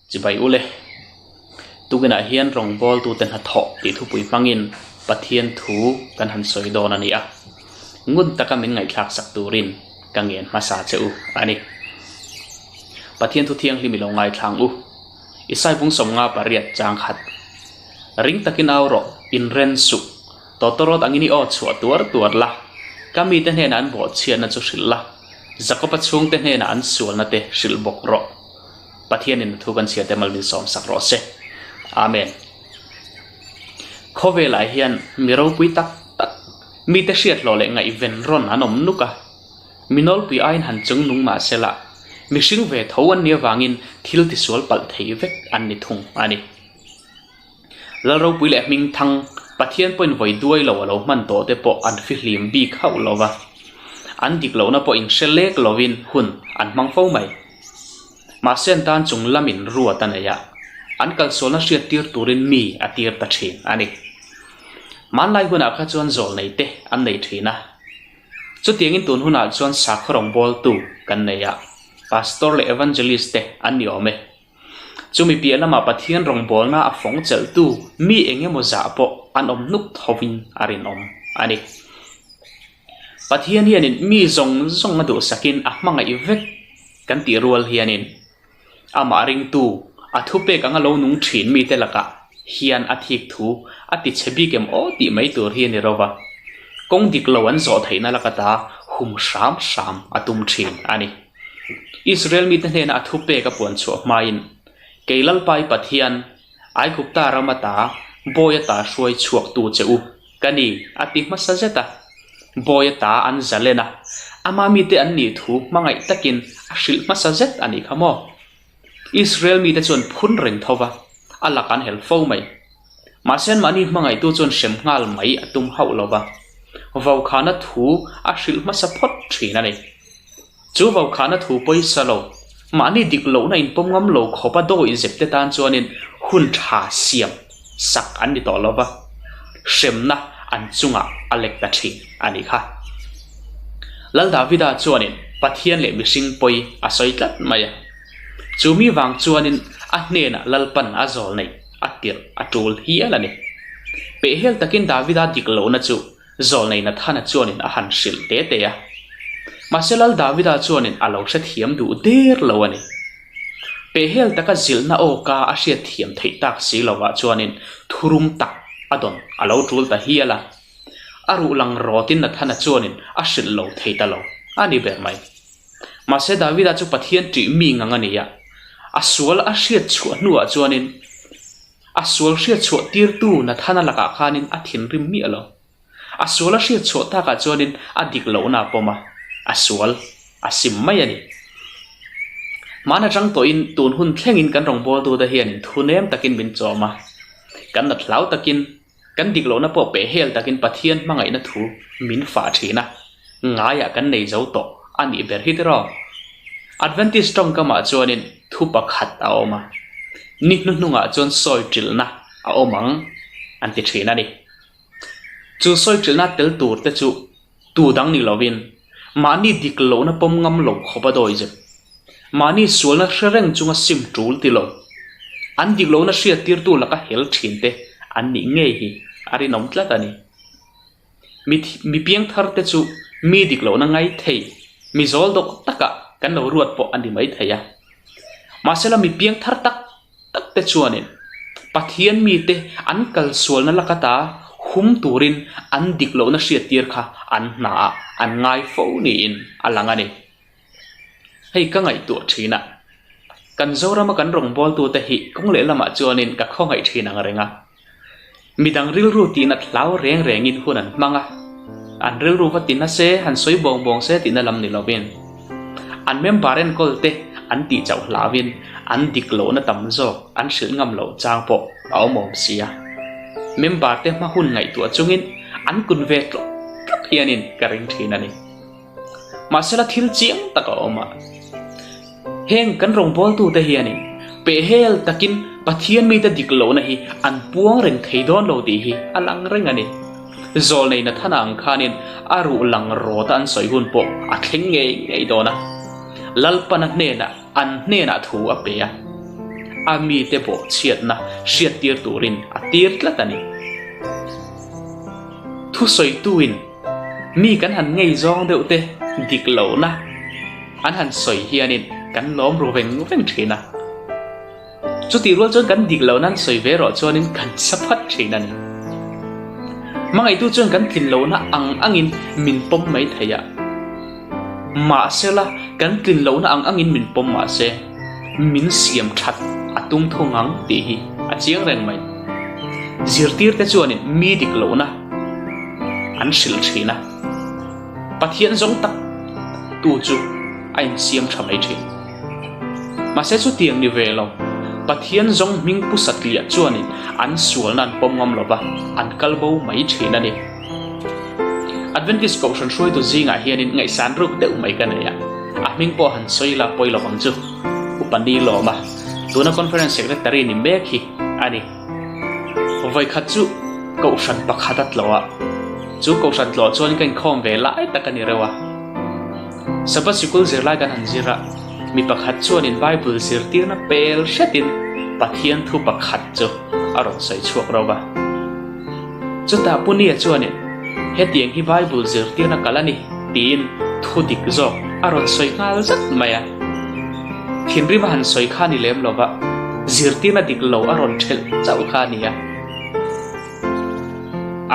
Chibai ule. Tukinah hian rawngbawltute hnathawh tih thupui hmangin Pathian thu kan han sawi dawn a ni a. Ngun taka min ngaihthlak sak turin ka ngen hmasa che u a ni. Pathian thu thianghlim i lo ngaithlang u. Isai bung 58 chang khat. Ring takin au rawh, inren suh. Tawtawrawt angin i aw chhuah tuar tuar la, ka mite hnenah an bawhchhiatna chu hrilh la, Jakoba chhungte hnenah an sualna te hrilh bawk rawh. Pathianin a thu kan chhiar te mal min sawm sak rawh se. Amen. Khawvelah hian mi ropui tak tak, mite hriat hlawh leh ngaihven rawn an awm nuk a. Mi nawlpui aiin han chung nung mah se la, mihring ve tho an nih avangin thil tisual palh thei vek an ni thung a ni. Lal ropui leh hming thang Pathian pawhin vawi duai lo a lo hman tawh te pawh an fihlim bik hauh lo va, an dik lohna pawh inhre lek lovin hun an hmang fo mai. Mahse an tan chung lamin ruat a nei a, an kalsualna hriat tir turin mi a tir ta thin a ni. Hmanlai hunah kha chuan zawlnei te an nei thin a, chutiangin tun hunah chuan sakhaw rawngbawltu kan nei a, Pastor leh Evangelist te an ni awm e. Chumi piah lamah Pathian rawngbawlna a fawng chelhtu mi eng emaw zah pawh an awm hnuk thovin a rinawm a ni. Pathian hianin mi zawng zawng a duhsakin a hmangaih vek kan tih rual hianin amah ringtu a thupek anga lo nung thin mite lakah hian a thik thu a ti chhe bik em aw tih mai tur hi a ni rova. Kawng dik lo an zawh theihna lakata hum hram hram a tum thin a ni. Israel mite hnena a thupek a puan chhuah hmain, Kei Lalpai Pathian, Aigupta ram ata bawi ata hruai chhuaktu che u ka ni, a ti hmasa zet a. Bawi ata an zalen a, ama mite an nih thu hmangaih takin a hrilh hmasa zet a nih kha maw? Israel mite chuan phun reng tho va, a lak an hel fo mai. Mahse anmahni hmangaihtu chuan hrem nghal mai a tum hauh lo va, vaukhana thu a hrilh hmasa phawt thin a ni. Chu vaukhana thu pawisa lo, mahni dik lohna inpawm ngam lo khawpa dawih zep te tan chuanin hun tha siam sak an ni tawh lo va, hremna an chungah a lek ta thin a nih kha. Lal Davida chuanin Pathian leh mihring pawi a sawi tlat mai a. Chu mi vang chuanin a hnenah Lalpan a zawl neih a tirh a tul hial a ni. Pehhel takin Davida dik lohna chu Zawlnei Nathana chuanin a han hrilh te te a. Mahse Lal Davida chuanin a lo hrethiam duh der lo a ni. Pehhel taka zilhna awka a hriatthiam theih tak si lovah chuanin thurum tak a dawn a lo tul ta hial a. A ruh lang rawtin Nathana chuanin a hrilh lo thei ta lo a ni ber mai. Mahse Davida chu Pathian ṭih mi ngang a ni a, a sual a hriat chhuah hnuah chuanin A sual hriat chhuah tirtu Nathana lakah khanin a thinrim miah lo. A sual a hriat chhuah takah chuanin a dik lohna a pawm a, a sual a sim mai a ni. Hmaan atang tawhin tun hun thlengin kan rawngbawltute hianin thu nem takin min chawm a, kan nat hlau takin, kan dik lohna pawh peh hel takin Pathian hmangaihna thu min fah thin a, ngaiah kan nei zo tawh a nih ber hi tiraw? Adventist tawngkamah chuanin thu pakhat a awm a, ni hnuhnungah chuan sawi ṭilhna a awm ang an ti ṭhin a ni. Chu sawi ṭilhna tel tur te chu tu dang ni lovin mahni dik lohna pawm ngam lo khawp a dawi zep. Mahni sualna hre reng chunga sim ṭul ti lo. An dik lohna hriattirtu laka hel ṭhin te an nih ngei hi a rinawm tlat a ni. Mi piangthar te chu mi dik lohna ngai thei, mi zawl dawk takah kan lo ruat pawh a ni mai thei a. Mahsela mi piangthar tak tak te chuanin Pathian mite an kalsualna lak ata hum turin an dik lohna hriattir kha an hnaah an ngai fo niin a lang a ni. Hei ka ngaihtuah thin a, kan Zorama kan rawngbawltute hi kawng lehlamah chuanin ka khawngaih thin ang reng a. Midang rilru tihna hlau reng rengin hun an hmang a, an rilru va tina se, han sawi bawng bawng se tihna lam ni lovin, an member enkawl te an tih chauh hlauhin an dik lohna tam zawk an hrilh ngam loh chang pawh a awm awm si a. Member te hma hun ngaihtuah chungin an kun ve tlawk tlawk hianin ka ring thin a ni. Mahsela thil chiang tak a awm a. Heng kan rawngbawltute hianin pehhel takin Pathian mite dik lohna hi an puang reng thei dawn lo tih hi a lang reng a ni. Zawlnei Nathana ang khanin a ruh lang rawta an sawi hun pawh a thleng ngei ngei dawn a. Lalpana hnenah an hnenah thu a pe a. a mite bawhchhiatna hriattir turin a tir tlat a ni. Thusawituin mi kan han ngei zawng deuh te dik lohna an han sawi hianin kan lawm ru veng veng thin a. Chutih rual chuan kan dik lohna an sawi ve erawh chuanin kan sa phat thin a ni. Hmangaihtu chuan kan tlin lohna ang angin min pawm mai thei a. Mahsela, kan tlin lohna ang angin min pawm mahse, min siam that a tum thung ang tih hi a chiang reng mai. Zirtirte chuanin mi dik lohna an hrilh thin a, Pathian zawng tak tu chu a insiam tha mai thin. Mahse chutiang ni ve lo, Pathian zawng hming pu satliah chuanin an sualna an pawm ngam lova, an kal bo mai thin a ni. Adventist Kohhran hruaitu zingah hianin ngaihsan ruk deuh mai ka nei a, a hming pawh han sawi la pawi lo ang chu. Upa Ni Lawma, tuna Conference Secretary ni mek hi a ni. Vawikhat chu Kohhran pakhat a tlawh a, chu Kohhran tlawh chuan ka inkhawm ve lai tak a ni reuh a. Sabbath sikul zirlai kan han zir a, mi pakhat chuanin Bible zirtirna pel hretin Pathian thu pakhat chu a rawn sawi chhuak rauh a. Chutah Punia chuanin, Hetiang hi Bible zirtirna kal a ni, tiin thu dik zawk a rawn sawi nghal zat mai a. Thinrim a han sawi kha ni lem lova, zirtirna dik lo a rawn ṭhelh chauh kha a ni a.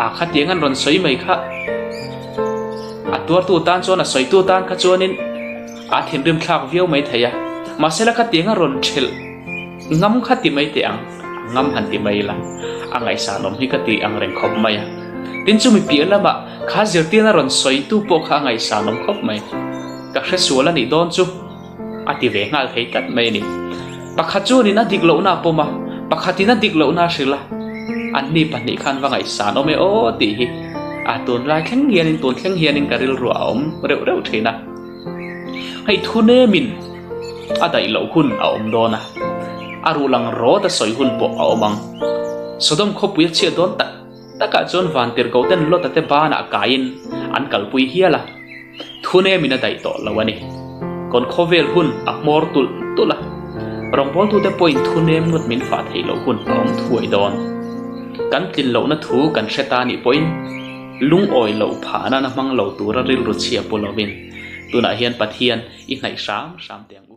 A khatiang an rawn sawi mai kha a tuartu tan chuan a sawitu tan kha chuanin a thinrim thlak viau mai thei a, mahse la khatiang a rawn ṭhelh ngam kha ti mai teh ang, a ngam han ti mai la, a ngaihsanawm hi ka ti ang reng khawp mai a. Tin chumi piah lamah kha zirtirna rawn sawitu pawh kha a ngaihsanawm khawp mai, ka hresual a nih dawn chu. A ti ve nghal thei tlat mai a ni. Pakhat chuanin a dik lohna a pawm a, pakhatin a dik lohna a hrilh a, anni pahnih khan va ngaihsan awm e aw tih hi a tunlai thleng hianin tun thleng hianin ka rilruah a awm reuh reuh thin a. Hei thu nemin a daih loh hun a awm dawn a, a ruh lang rawt a sawi hun pawh a awm ang. Sodom khawpui a chhiat dawn tak takah chuan vantirhkoh ten Lota te banah kaiin an kalpui hial a. Thu nemin a daih tawh lo a ni. Kawn khawvel hun a hmawr tulh tulh a, rawngbawltute pawhin thu nem ngawt min fah theih loh hun a awm thuai dawn. Kan tlin lohna thu kan hre ta nih pawhin lungawi loh phah nana hmang lo tura rilru chhia pu lovin tunah hian Pathian i hnaih hram hram teh ang u.